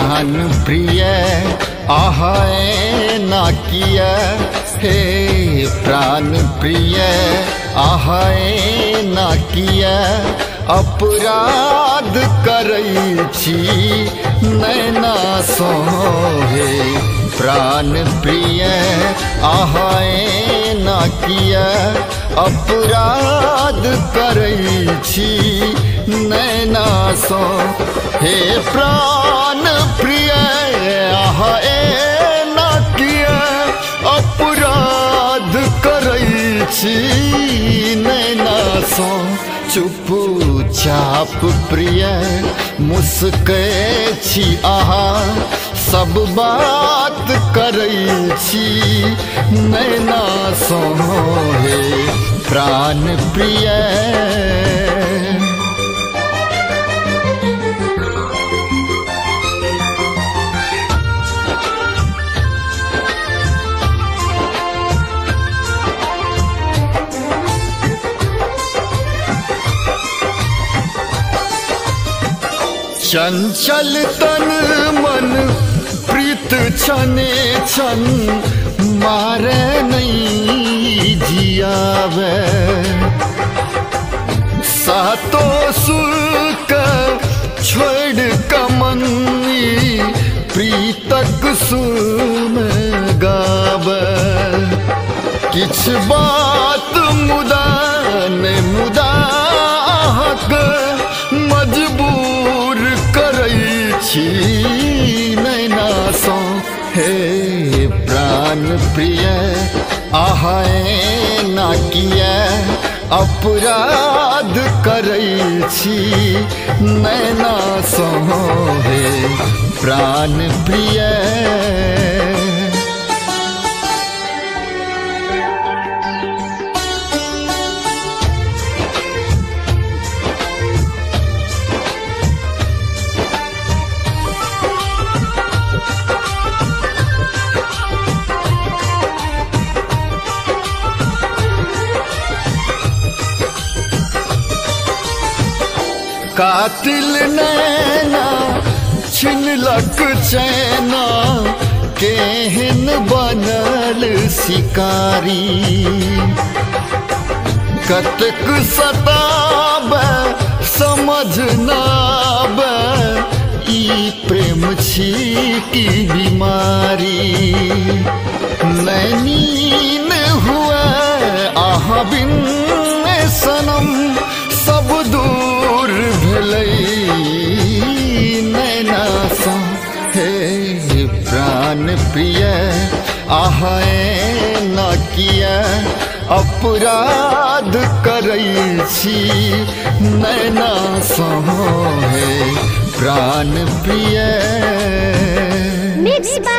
प्राण प्रिय आहा एना किया, हे प्राण प्रिय आहा एना किया, अपराध करै छी नैना सो हे प्राण प्रिय आहा एना किया, अपराध करै छी नैना सो हे प्राण प्रिय आहा एना किया, अपराध करै छी नैना सो। चुपचाप प्रिय मुस्कै छी आहा, सब बात करै छी नैना सो हे प्राण प्रिय। चंचल तन मन प्रीत छने छन मारे नहीं जियावे, सातो सुर के छोड़ कमनी प्रीतक सुर में गावे। किछ बात मुदा ने मुदा अहाँक मजबूर करै छी नैना सो हे प्राण प्रिय आहा एना किया, अपराध करै छी नैना सो हे प्राण प्रिय। कातिल नैना छिनलक चैना, केहन बनल शिकारी, कतेक सताबै समझ न आबै ई प्रेम छी की बीमारी। नैनीन हुए आहा बिन सनम, सब दूर भेलै नैना सँ हे प्राण प्रिय आहा एना किया, अपराध करै छी नैना सँ हे प्राण प्रिय। Mix by